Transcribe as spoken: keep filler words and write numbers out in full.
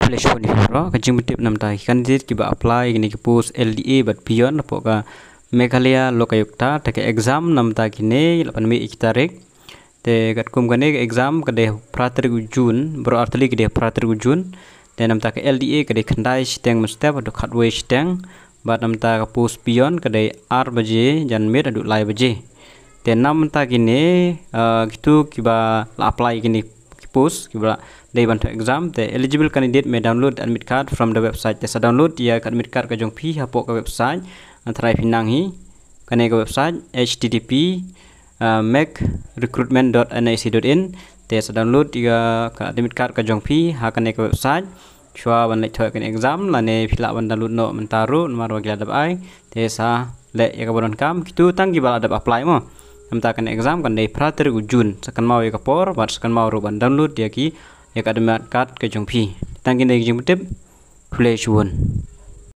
Khublei shibun ïa phi baroh. Ka jingpyntip namta ki candidate kiba apply kine ki post L D A bad peon hapoh ka Meghalaya Lokayukta, te ka exam namta kine la pynmih ïa ki tarik. Te katkum kane ka exam ka dei phra tarik u June, baroh artylli ka dei phra tarik u June. Te namta ka L D A ka dei khyndai shiteng mynstep haduh khatwei shiteng. Bad namta ka post peon ka dei ar baje janmiet haduh lai baje. Te namta kine, uh, kitu kiba la apply kine ki post kiba la dei ban thoh exam, te eligible candidate may download the admit card from the website. Te sa download ïa ka admit card ka jong phi hapoh ka website. Nga tharai phi nang hi, kane ka website, H T T P uh, mekrecruitment dot N I C dot in. Te sa download ïa ka admit card ka jong phi ha kane ka website. Shuwa ban leit thoh kane exam, lane phi lah ban download noh mynta ruh namar ba ki la dep ai. Te sa leh ïa kaba donkam, kitu tang kiba la dep apply mo. Namta kane exam kan dei phra tarik u June. Sa kynmaw ïa ka por bad sa kynmaw ruh ban download ïa ki, ïa ka admit card ka jong phi. Tang kine ki jingpyntip. Khublei shibun.